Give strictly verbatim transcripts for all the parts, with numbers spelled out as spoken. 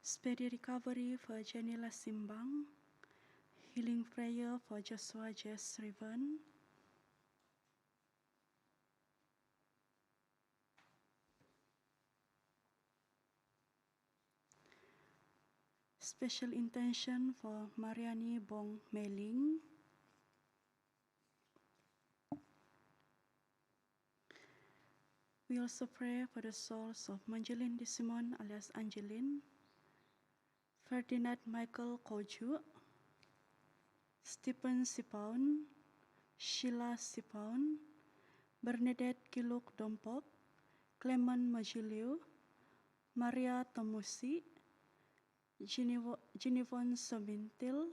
Speedy recovery for Jenny Lasimbang. Healing prayer for Joshua J Srivan. Special intention for Mariani Bong Meling. We also pray for the souls of Manjilin Disimon alias Angeline, Ferdinand Michael Koju, Stephen Sipaun, Sheila Sipaun, Bernadette Kiluk Dompok, Clement Majiliu, Maria Tomusi, Jinivo-, Jinivon Sobintil,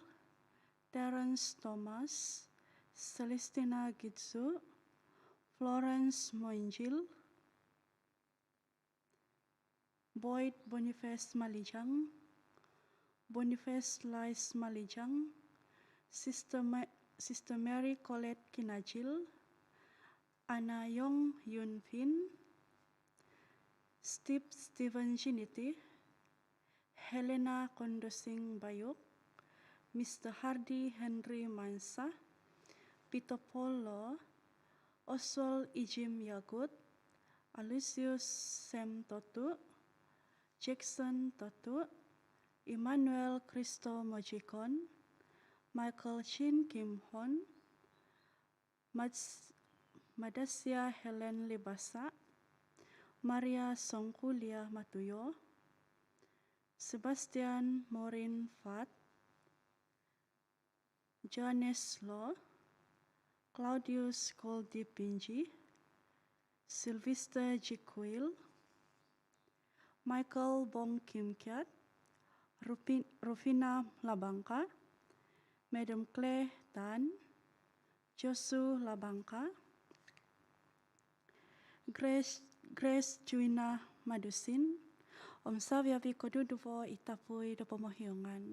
Terence Thomas, Celestina Gitsu, Florence Moinjil, Boyd Boniface Malijang, Boniface Lais Malijang, Sister, Ma- Sister Mary Colette Kinajil, Anna Yong Yun Fin, Steve Steven Jiniti, Helena Kondosing Bayuk, Mister Hardy Henry Mansa, Peter Paul Law, Oswald Ijim Yagut, Aloysius Sem Totu, Jackson Totu, Emmanuel Christo Mojikon, Michael Chin Kim Hon, Mats- Madasia Helen Libasa, Maria Songkulia Matuyo, Sebastian Morin Fat, Johannes Law, Claudius Goldie Pinji, Sylvester Jikuil, Michael Bong Kim Kiat, Rufin- Rufina Labangka, Madam Claire Tan, Josu Labangka, Grace, Grace Juina Madusin, om saviavi koduduvo i tapui do pomohiongan.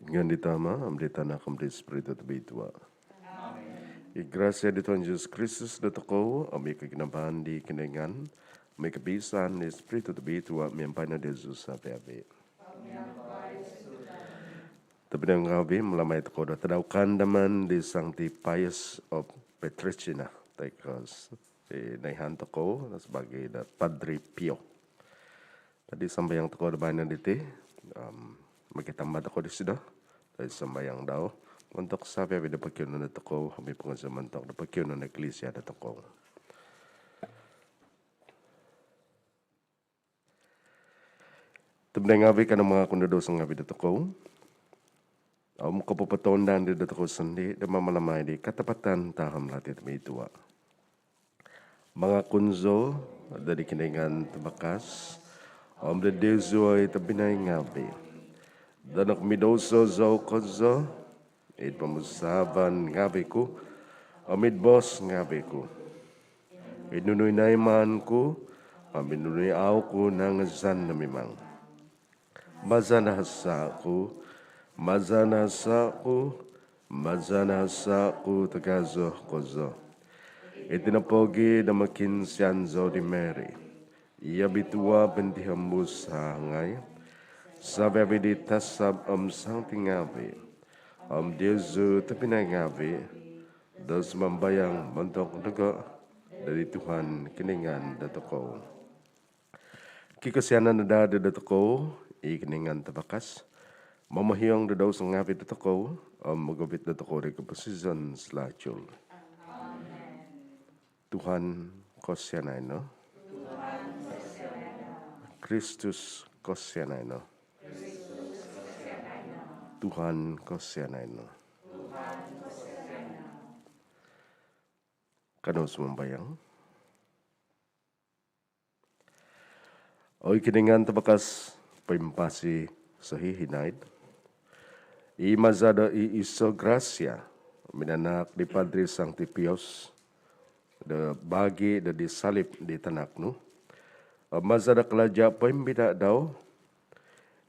Ngaan di Tama, om di Tanak, om di Spiritu Tobitua. Amen. I grasia di Tuhan Jesus Kristus dotokou, om i koginavaan di Kinoingan, om i kopisaan di Spiritu Tobitua, miampai no diozu avi-avi. Tobpinai ngaavi, mamalamai tokou do tadau kaandaman di Sangti Pius of Pietrelcina, toi ko' i noihaan tokou sabaagi do Padre Pio. Dadi sambayang tokou do baino diti, om, mogitambayan tokou disido, dadi sambayang dau, montok savi-avi do pokionuon dotokou, om i pongozo montok do pokionuon do Eklisia dotokou. Tobpinai ngaavi, kanou mangakun do douso ngaavi dotokou, om kopopotounda di dotokou sondii do mamalamai di katapatan taham lati tobitua. Mangakun zou doid Kinoingan Tavakas, om doid diozu oi tobpinai ngaavi, do nokomidouso zou kozo, id pomusaavan ngaavi ku, om id boos ngaavi ku, id nunu i naiman ku, om id nunu i au ku nangazan do mimang. Maza do hasa ku, maza do hasa ku, maza do hasa ku tagazo kozo. Iti no pogi do mokiinsian zou di Mary i obitua pointihombus, hangai savi-avi di tasab om sangti ngaavi, om diozu tobpinai ngaavi, do sumambayang montok doho doid Tuhan Kinoingan dotokou. Kikosianan no daa dotokou i Kinoingan Tavakas, momohiong do douso ngaavi dotokou, om mogovit dotokou doid koposizon salajul. Tuhan, kosianai no. Kristus, kosianai no. Tuhan, kosianai no. Kanou sumambayang. Oi Kinoingan Tavakas, poimpasi sohihinaid, i maza do iiso grasia minanahak di Padre Sangti Pius do baagi doid salib di Tanak nu, om maza do kalaja poimbida dau,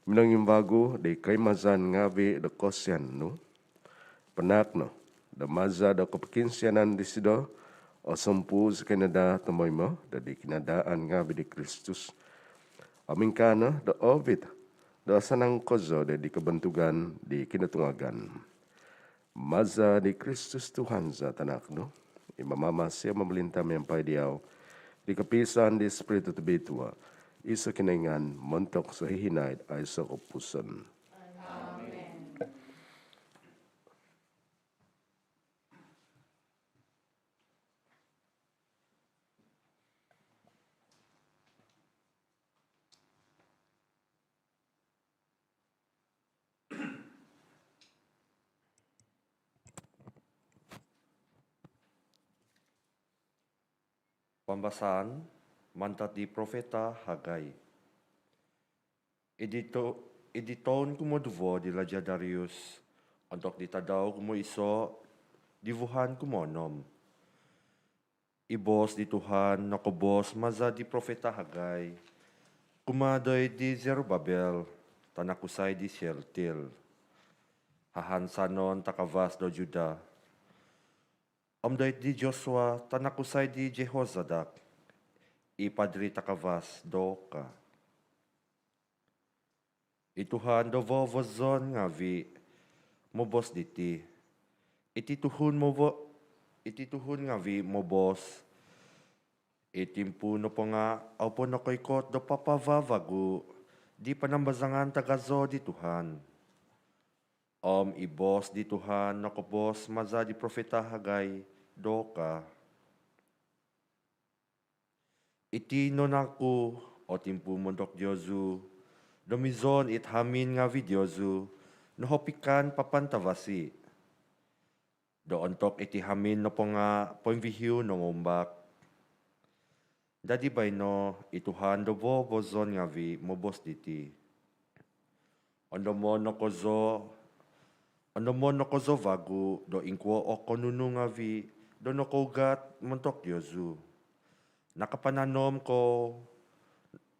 minongimbagu di koimazan ngaavi do kosianan nu, panaak no do maza do kopokiinsianan disido, osompu zikoi no daa tomoimo doid kinadaan ngaavi di Kristus, om ingkaa no do oovit do asanang kozo doid kobontugan di kinotungagan. Maza di Kristus Tuhan za Tanak nu, i mamamasi om momolinta miampai diau, id kopiisaan di Spiritu Tobitua, iso Kinoingan, montok sohihinaid aiso kopupusan. Pambasaan mantad di profeta Hagai. Id di to-, id di toun kumoduvo di Laja Darius, ontok di tadau kumoiso di vuhan kumoonom, i boos di Tuhan nokoboos maza di profeta Hagai kumaa doid di Zerubabel, tanak kusai di Shealtiel, hahansanon takavas do Judah, om doid di Joshua, tanak kusai di Jehozadak, i padri takavas doka. I Tuhan do vovozon ngaavi moboos diti, iti tuhun mobo-, iti tuhun ngaavi moboos, i timpu nopo nga au po nokoikot do papavavagu di panambazangan tagazo di Tuhan. Om i boos di Tuhan nokoboos maza di profeta Hagai doka. Iti no naku o timpu montok diozu, do mizon it hamin ngaavi diozu nohopikan papan tavasi, do ontok iti hamin nopo nga poinvihiu nongoumbak. Dadi baino i Tuhan do vovozon ngaavi moboos diti, ondomon no kozo, ondomon no kozo vagu do ingkuo o konunu ngaavi do nokougat montok diozu. Nakapananom kou,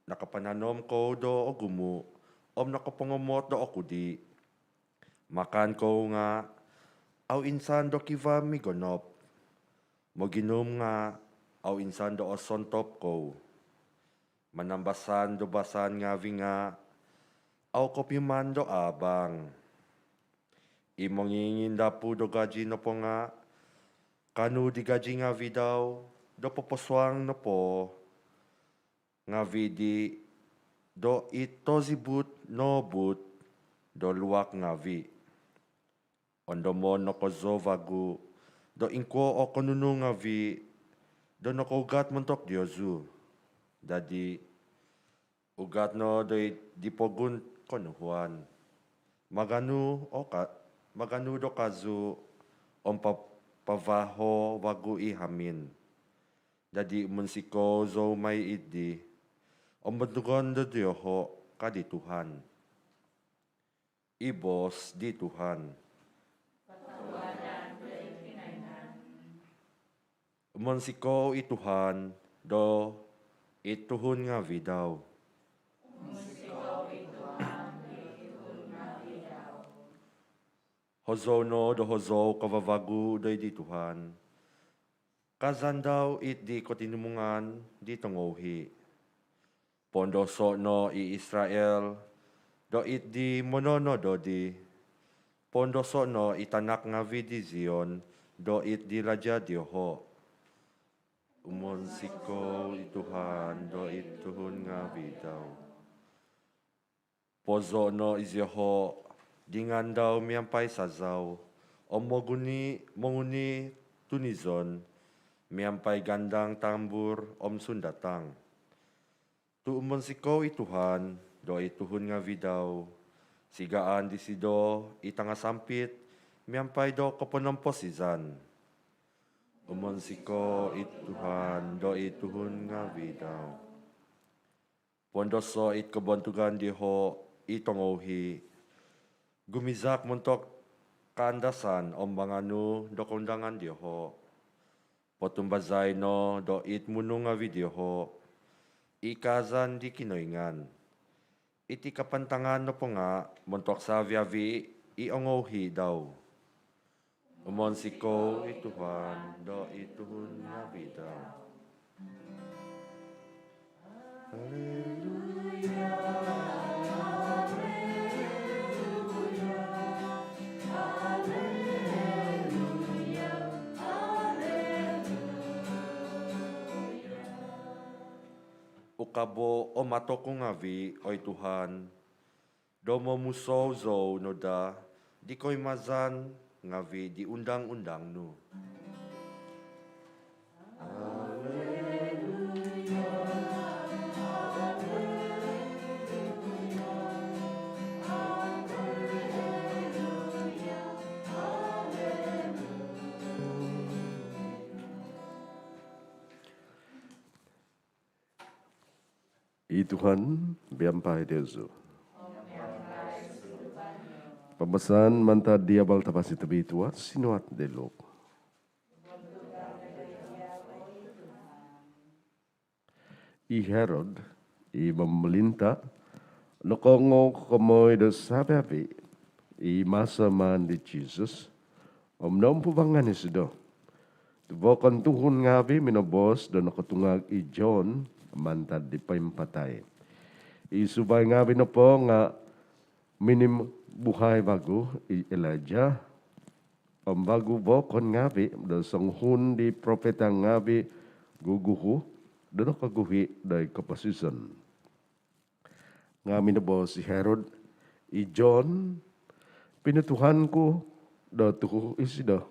nakapananom kou do ogumu, om nakapangomot do okudi. Makan kou nga' au insan do kiva migonop. Moginum nga' au insan do osontop kou. Manambasan do basan ngavi' nga' au kopiuman do abang. I mongingindapu do gaji nopo nga' kaanu di gaji ngavi' dau do poposuang nopo ngavi' di do i tozibut noobut do luak ngavi'. Ondomon no kozo vagu do ingkuo o konunu ngavi' do nokougat montok diozu. Dadi ugat no doid di pogun konuhuan. Maganu o ka-, maganu do kazu om pa-, pavaho vagu i hamin. Dadi umunsikou zou mai id di om bontugon do dioho, ka di Tuhan. I boos di Tuhan. Umunsikou i Tuhan do i tuhun ngavi' dau. Hozou no do hozou kavavagu doid di Tuhan. Kazan dau it di kotinimungan di tongouhi. Pondoso' no i Israel do it di mononododi. Pondoso' no i tanak ngavi' di Zion do it di laja' dioho. Umunsikou i Tuhan do i tuhun ngavi' dau. Pozo' no izioho di ngaan dau miampai sazau om moguni, monguni tunizon miampai gandang tambur om sundatang. Tu' umunsikou i Tuhan do i tuhun ngavi' dau, sigaan disido i tangasampit miampai do koponomposizan. Umunsikou i Tuhan do i tuhun ngavi' dau. Pondoso' it kobontugan dioho i tongouhi. Gumizak montok kaandasan om manganu do koundangan dioho. Potumbazai no do it munung ngavi' dioho i kaazan di Kinoingan. Iti kapantangan nopo nga' montok savi-avi i ongouhi dau. Umunsikou i Tuhan do i tuhun ngavi' dau. Haleluya, haleluya, haleluya. Ukabo' o mato ku ngavi', oi Tuhan, do momusou zou no daa di koimazan ngavi' di undang-undang nu. I Tuhan miampai diozu. Pambasaan mantad di Abal Tavasi Tobitua sinuat di Luk. I Herod, i momolinta, nokoongou kokomoi do savi-avi i maso maan di Jisus, om noumpuvangan isido. Tu' vookon tuhun ngavi' minoboos do nokotungag i John mantad di poimpatai. I suvai ngavi' nopo nga' minimbuhai vagu i Elijah, om vagu vookon ngavi' do songuhun di propeta ngavi' guguhu do nokoguhi' doid koposizon. Nga' minoboos i Herod, "I John, pinutuhan ku do tuhu isido.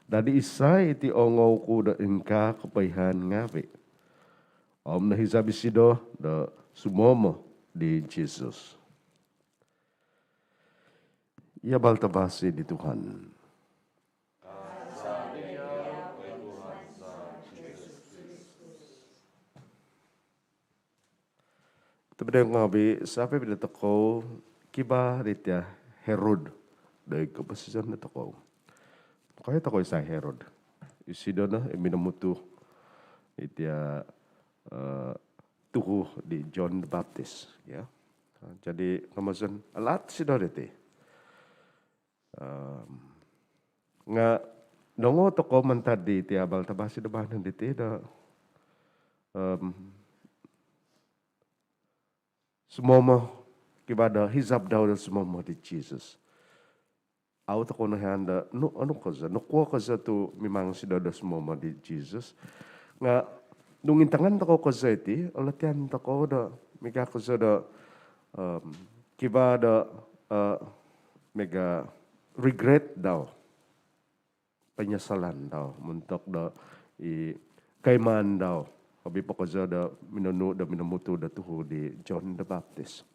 Dadi isai iti ongou ku do ingkaa kopoihaan ngavi'?" Om nohizab isido do sumomo di Jisus. Iti Abal Tavasi di Tuhan. Tobpinai ngavi', savi-avi' dotokou kivaa di tia Herod doid koposizon dotokou. Koilo tokou isai Herod. Isido no i minomutu di tia, eh, tuhu di John the Baptist, ya. Jadi, komozon, alaat isido diti. Om nga' nongou tokou mantad di iti abal tabasi do baino diti do, om sumomo, kivaa do hizab dau do sumomo di Jesus. Au tokou nohian do nu, onu kozo, nokuo kozo tu mimang isido do sumomo di Jesus. Nga' nung intangan tokou kozo iti, olotian tokou do miaga kozo do, om kivaa do, eh, miaga regret dau, penyesalan dau montok do i koimaan dau, hobi po kozo do minonuu do minomutu do tuhu di John do Baptis.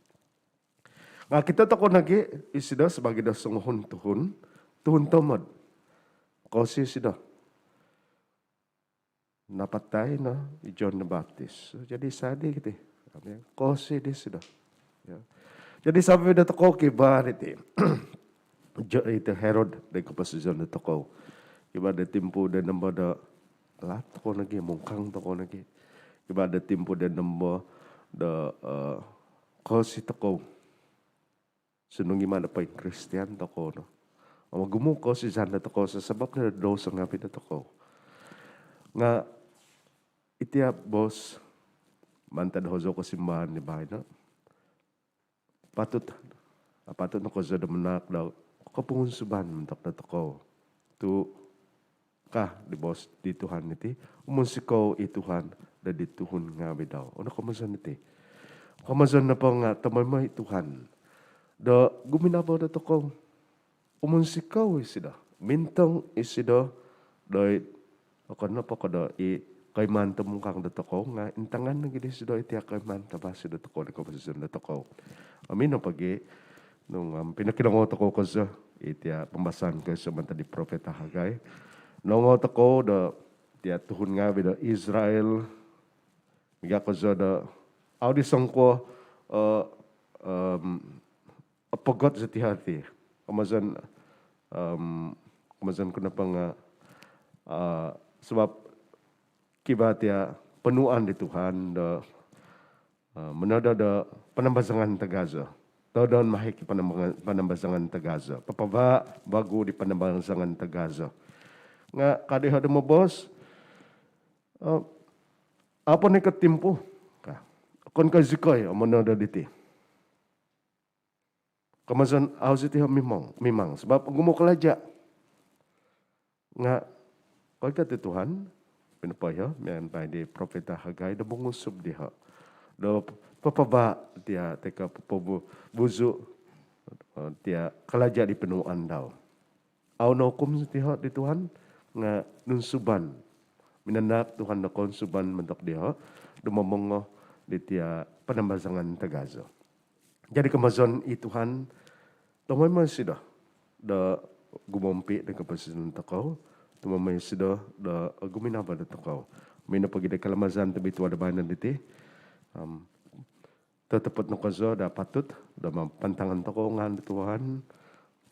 Nga' okito tokou nogi isido sabaagi do songuhun tuhun, tuhun tomod. Kosi isido. Napatai no i John do Baptis. Jadi isai di iti? Kosi disido. Ya. Jadi sabab do tokou kivaa diti, Jo-, iti Herod di koposizon do tokou. Kivaa do timpu do nombo do laat tokou nogi, mungkang tokou nogi. Kivaa do timpu do nombo do, eh, kosi tokou. Sundung i ma do poingkristian tokou no, om ogumu koposizon do tokou sabab no do douso ngaavi' do tokou. Nga' iti boos mantad hozou kosimbaan di baino, patut, patut no kozo do manahak do kopongunsuban montok do tokou. Tu ka di boos di Tuhan iti, umunsikou i Tuhan do di tuhun ngaavi' dau. Onu komozon iti? Komozon nopo nga' tomoimo i Tuhan do guminavo do tokou. Umunsikou isido, mintong isido doid, okon nopo ko do i koimaan tumungkang do tokou, nga' intangan nogi disido iti koimaan tabasi do tokou di koposizon do tokou. Om ino pogi nung, om pinokinongou tokou kozo iti pambasaan koiso mantad di profeta Hagai, nongou tokou do iti tuhun ngaavi' do Israel, miaga kozo do au di songkuo, eh, om opogot zi iti. Komozon, om komozon ku nopo nga', eh, sabab kivaa iti ponuan di Tuhan do, eh, monoodo do panambazangan tagazo. Toodon mahik i panamba-, panambazangan tagazo. Papabaa vagu di panambazangan tagazo. Nga' ka diho do moboos, eh, au po noikot timpu ka. Okon ko' zikoi o monoodo diti. Komozon au zi iti mimang, mimang. Sabab ogumu kalaja. Nga' koikot i Tuhan, pinopoiho miampai di profeta Hagai do mongunsub diho do papabaa iti toi ko' popobu-, buzu iti kalaja di ponuan dau. Au noukum zi iti di Tuhan, nga' nunsuban. Minanahak Tuhan do kounsuban montok diho do momongo diti panambazangan tagazo. Jadi komozon i Tuhan, tomoimo isido do gumompi do koposizon tokou, tomoimo isido do guminavo do tokou. Om ino pogi do kalamazan tobitua do baino diti, om totopot no kozo do patut do mapantangan tokou ngaan di Tuhan,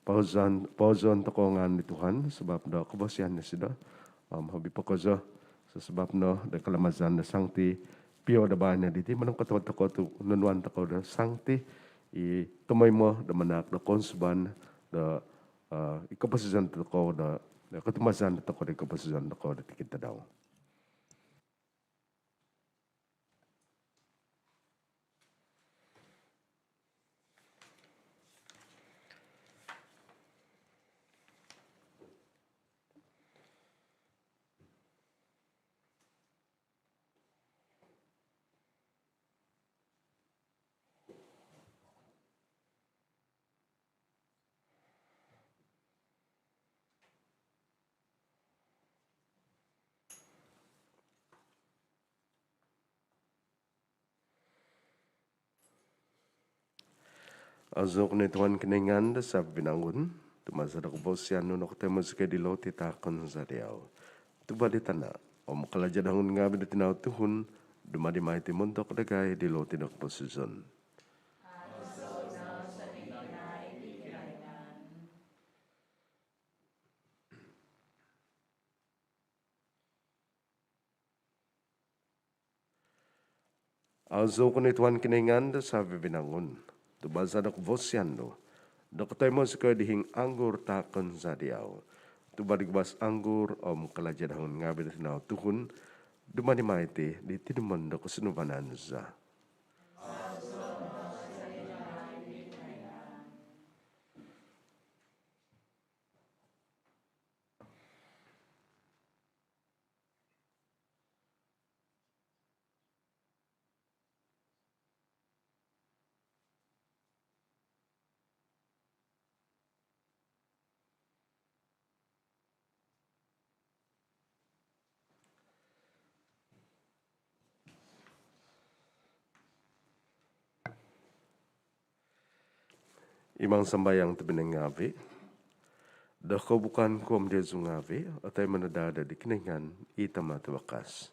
pohozoon, pohozoon tokou ngaan di Tuhan sabab do kobosian disido. Om hobi po kozo sabab no do kalamazan do Sangti Pio do baino diti, monongkotopot tokou tu nonuan tokou do Sangti i tomoimo do manahak do kounsuban do, eh, i koposizon tokou do, do kotumbazaan tokou do i koposizon tokou do tikid tadau. Azoon ko no i Tuhan Kinoingan do savi-avi vinangun, tu maza do kobosian nu nokotoimo zikoi di loti taakon za diau, tuva' di tana', om kalaja' do hongon ngaavi' do tinau tuhun, dumadi mai iti montok dagai di loti do koposizon. Azoon ko no i Tuhan Kinoingan do savi-avi vinangun, tu maza do kobosian nu do kotoimo zikoi di hiing anggur taakon za diau, tuva' di guvas anggur om kalaja' do hongon ngaavi' do tinau tuhun, dumadi mai iti di tinumon do kosunduvanan za. Imang sambayang tobpinai ngaavi', do kohubukan ku om diozu ngaavi' otoimo no daa di Kinoingan i Tama' tavakas.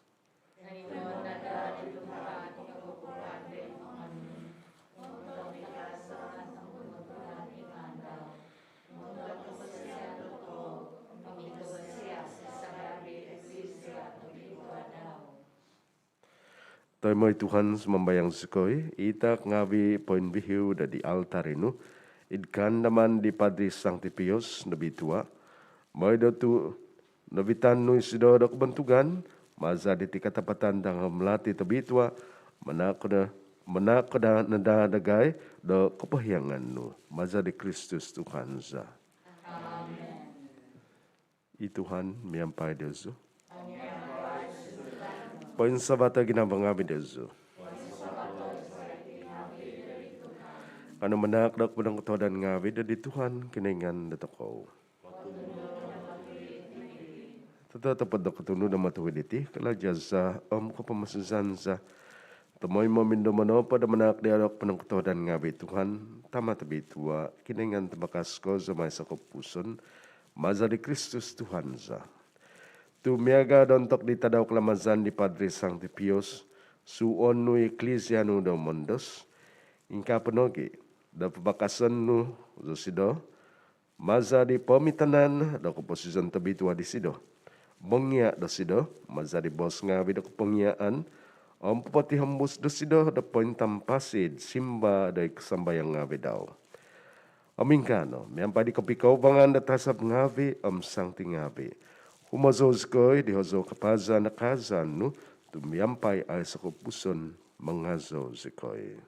Toimo' i Tuhan, sumambayang zikoi, i taak ngaavi' poinvihiu do di altar inu id kaandaman di Padri Sangti Pius do bitua', moi do tu' novitan nu isido do kobontugan maza' diti katapatan tangamalati tobitua', manaak no daa, manaak no daa dagai do kopohiangan nu. Maza' di Kristus Tuhan za. Amen. I Tuhan miampai diozu. Poinsavato' ginavo ngaavi' diozu. Kanou manaak do koponongkotohuadan ngaavi' do di Tuhan Kinoingan dotokou. Totopot do kotunud om otuhid iti, kalaja' za om kopomosizan za, tomoimo om id nombo nopo do manaak diau do koponongkotohuadan ngaavi', Tuhan, Tama' tobitua', Kinoingan tavakas kozo om aiso' kopupuson, maza' di Kristus Tuhan za. Tu' miaga' do ontok di tadau kalamazan di Padri Sangti Pius, suuon nu i Eklisia nu do mondos, ingkaa po nogi' do pabakason nu dosido maza' di pomitanan do koposizon tobitua' disido. Mongia' dosido maza' di boos ngaavi' do kopongiaan om popotihombus dosido do pointampasi id simba do id kasambayang ngaavi' dau. Om ingkaa no, miampai di kopikoubangan do tasab ngaavi' om sangti ngaavi', humozou zikoi di hozou kapazan do kaazan nu, tu' miampai aiso' kopupuson mangazou zikoi.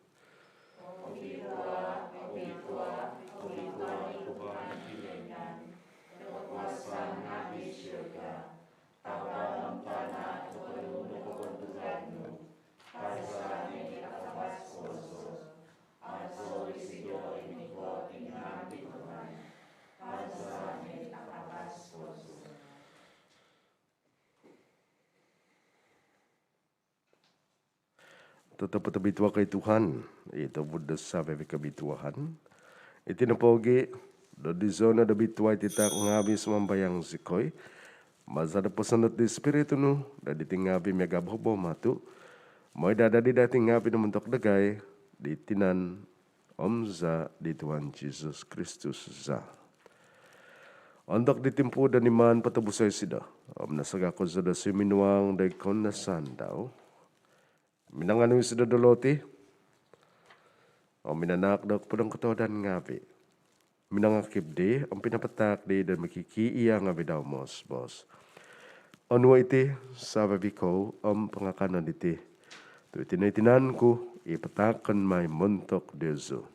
Totopot obitua' ko oi Tuhan, i tobud do savi-avi' kobituaan. Iti nopogi', do dizo no do bitua' iti taak ngaavi', sumambayang zikoi, maza' do posondot di Spiritu nu do diti ngaavi' miaga' bohobou matu', moi daa dadi dati ngaavi' do montok dagai di tinan om zaa' di Tuhan Jesus Kristus za. Ontok di timpu do nimaan potobusai isido om nasaga' kozo do suminuang do id koundasan dau, minanganu isido do loti om minanaak do koponongkotohuadan ngaavi', minangakib di om pinapataak di do mokikiia' ngaavi' dau moos-boos: Onuo' iti savi-avi' kou om pangakano' diti, tu' iti no i tinan ku i pataakon mai montok diozu.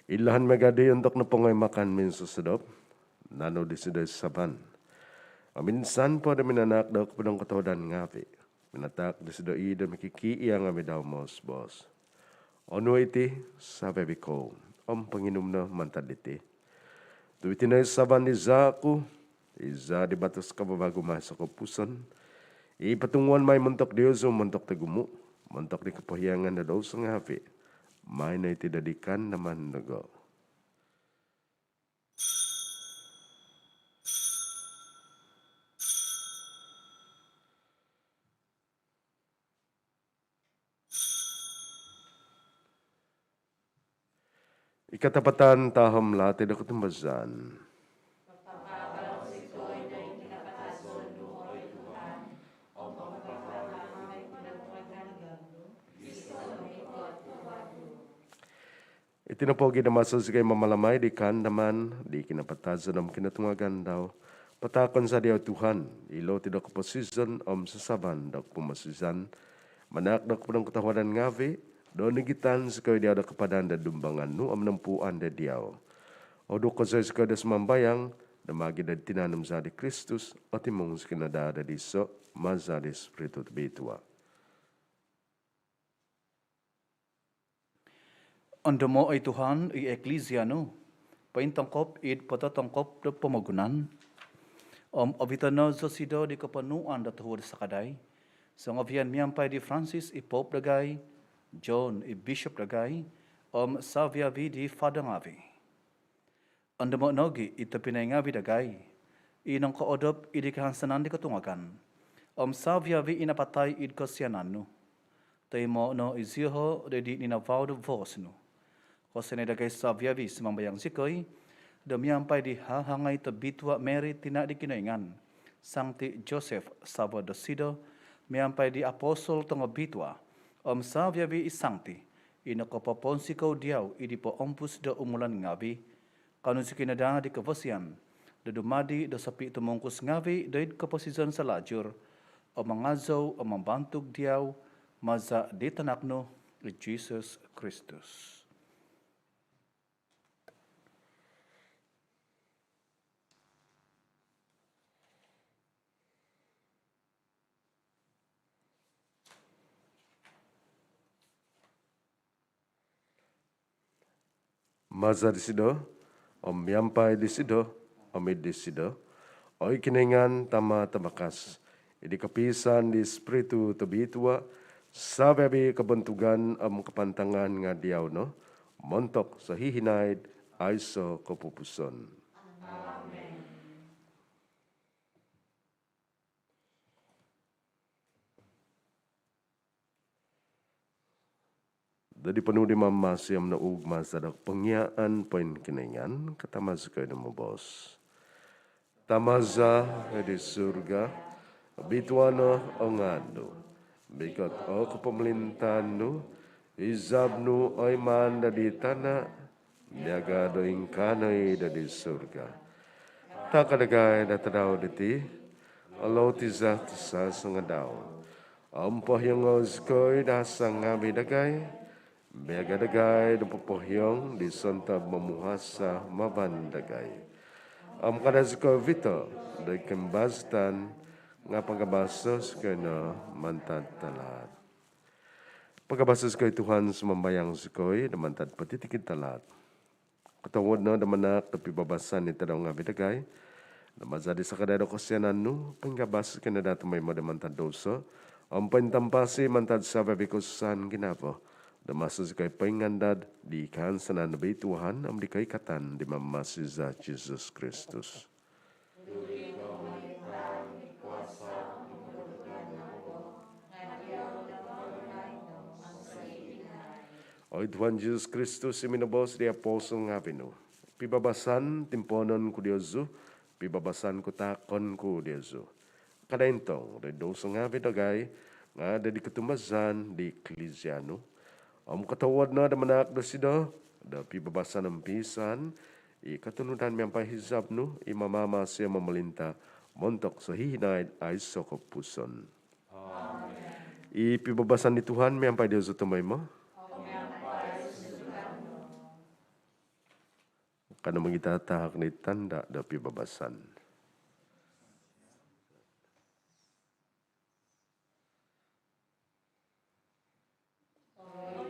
Id lahan miaga' di ontok nopongo i makan minsosodop, nanu disido i saban om insan po do minanaak do koponongkotohuadan ngaavi', minataak disido i do mokikiia' ngaavi' dau moos-boos: Onuo' iti savi-avi' kou om ponginum no mantad diti, tu' iti no i saban di zaa' ku, i zaa' di batos kavavagu om aiso' kopupuson, i potunguon mai montok diozu om montok togumu', montok di kopohiangan do douso ngaavi'. Maai no iti do id kaandaman dogo. I katapatan tahom lati do kotumbazaan. Iti nopogi' do maso zikoi mamalamai di kaandaman di kinapatazon om kinotungagan dau, pataakon za diau Tuhan, i loti do koposizon om sasaban do kopomosizan, manaak do kopodong kotohuadan ngavi', do nigitan zikoi diau do kapadan do dumbangan nu om nompuan do diau. Oduko' zikoi do sumambayang, do maagi' do tinan om zaa' di Kristus, otimung zikoi no daa do diso', maza' di Spiritu Tobitua. Ondomo' oi Tuhan i eklisia nu, pointongkop id pototongkop do pomogunan, om ovito' no zosido di koponuan do tohuod sakadai, songovian miampai di Francis i Pope dagai, John i Bishop dagai, om savi-avi di Father ngavi'. Ondomo' nogi' i tobpinai ngavi' dagai i nongkoodop id kahansanan di kotungagan, om savi-avi i napatai id kosianan nu. Toimo' no i zioho' do id ninavau do voos nu. Kosianai dagai savi-avi, sumambayang zikoi, do miampai di hahangai tobitua Mary tina' di Kinoingan, Sangti Joseph savo' dosido, miampai di apostol tongobitua, om savi-avi i sangti i nokopoponsikou diau id poompus do umulan ngavi', kaanu zikoi no daa di kavasian do dumadi' do sopitumungkus ngavi' do id koposizon salajur, om mangazou om mambantug diau, maza' di tanak nu i Jisus Kristus. Maza' disido, om miampai disido, om id disido, oi Kinoingan Tama' tavakas, id kopiisaan di Spiritu Tobitua, savi-avi kobontugan om kapantangan nga' diau no, montok sohihinaid aiso' kopupuson. Amen. Do di ponuu' di Mamamasi om nouug maza' do pongiaan poinkinoingan, katama' zikoi do moboos. Tama' za id surga, obitua no o ngaan nu, mikot o kopomolintaan nu, izab nu oimaan do di tana', miaga' do ingkaa no i' do di surga. Taak dagai do tadau diti, o loti za tisai sangadau. Om pohiongo' zikoi do hasa' ngavi' dagai, miaga' dagai do popohiong di sontob momuhasa' mavan dagai. Om kada' zikoi ovito' do koimbazatan, nga' pagabaso' zikoi no mantad talaat. Pagabaso' zikoi Tuhan, sumambayang zikoi, do mantad potitikid talaat. Kotohuod no do manaak do pibabasan id tadau ngavi' dagai, do maza' di sakadai do kosianan nu, poingabas zikoi no daa tumoimo do mantad douso, om pointampasi mantad savi-avi kosusaan ginavo, do maso zikoi poingandad di kahansanan do bituahan om di koikatan di Mamamasi za Jisus Kristus. Oi Tuhan Jisus Kristus, i minoboos di apostol ngavi' nu, pibabasan timpoonon ku diozu, pibabasan ku taakon ku diozu. Kada' intong do id douso ngavi' dagai, nga' do id kotumbazaan di eklisia nu. Om kotohuod no do manaak dosido do pibabasan om piisaan, i kotunudan miampai hizab nu, i mamamasi om momolinta' montok sohihinaid aiso' kopupuson. Amen. I pibabasan di Tuhan miampai diozu tumoimo. Kanou mogitataak di tanda' do pibabasan. Oi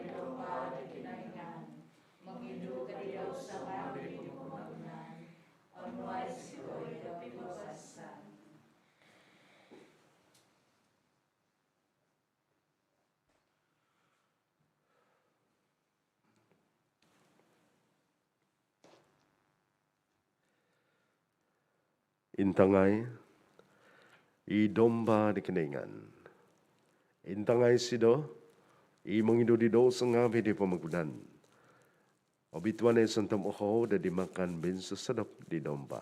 Domba di Kinoingan, mongidu' ko di douso ngaavi' di pomogunan, onuai zikoi do pibabasan. Intangai i Domba di Kinoingan. Intangai isido i mongidu di douso ngaavi' di pomogunan. Obitua no i sontob ohou do dimakan minsosodop di Domba.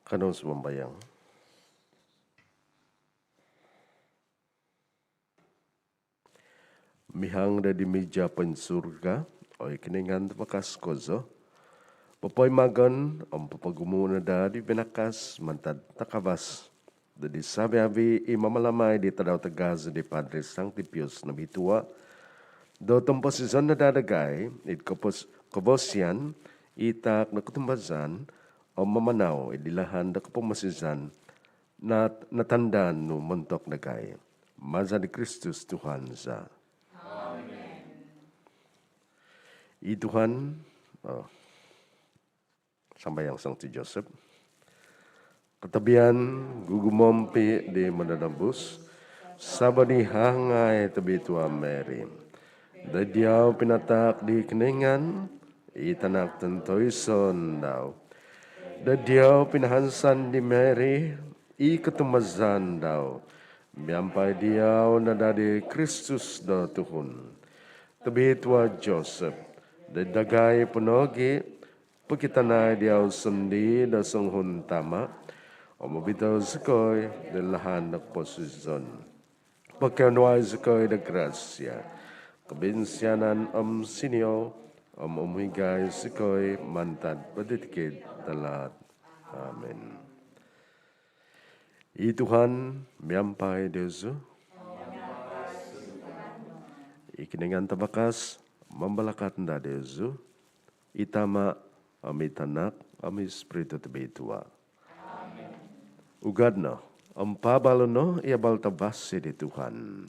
Kanou sumambayang. Mihang daa di mija poinsurga, oi Kinoingan Tavakas kozo, popoimagon om popogumu no daa di binakas mantad takavas do di savi-avi i mamalamai di tadau tagazo di Padre Sangti Pius Nobitua, do tomposizon no daa dagai id kopos-, kobosian i taak do kotumbazaan om mamanau id lahan do kopomosizan nat-, natandaan nu montok dagai. Maza di Kristus Tuhan za. Amen. I Tuhan, oh, sambayang Sangti Joseph. Katabian gugumompi di Mononobus, sabo di hangai Tobitua Mary. Doid diau pinataak di Kinoingan i Tanak tontoison dau. Doid diau pinahansan di Mary i kotumbazaan dau. Miampai diau nadadi i Kristus do tuhun. Tobitua Joseph, doid dagai po nogi pokitanai diau sondii do songuhun tama om obitua zikoi doid lahan do koposizon. Pokionuai zikoi do grasia, kobinsianan om siniou, om umohigai zikoi mantad potitikid talaat. Amen. I Tuhan miampai diozu. I Kinoingan Tavakas mambalakat no daa diozu, i Tama, om i Tanak, om i Spiritu Tobitua. Amen. Ugad no om paabalo no i abal tavasi di Tuhan.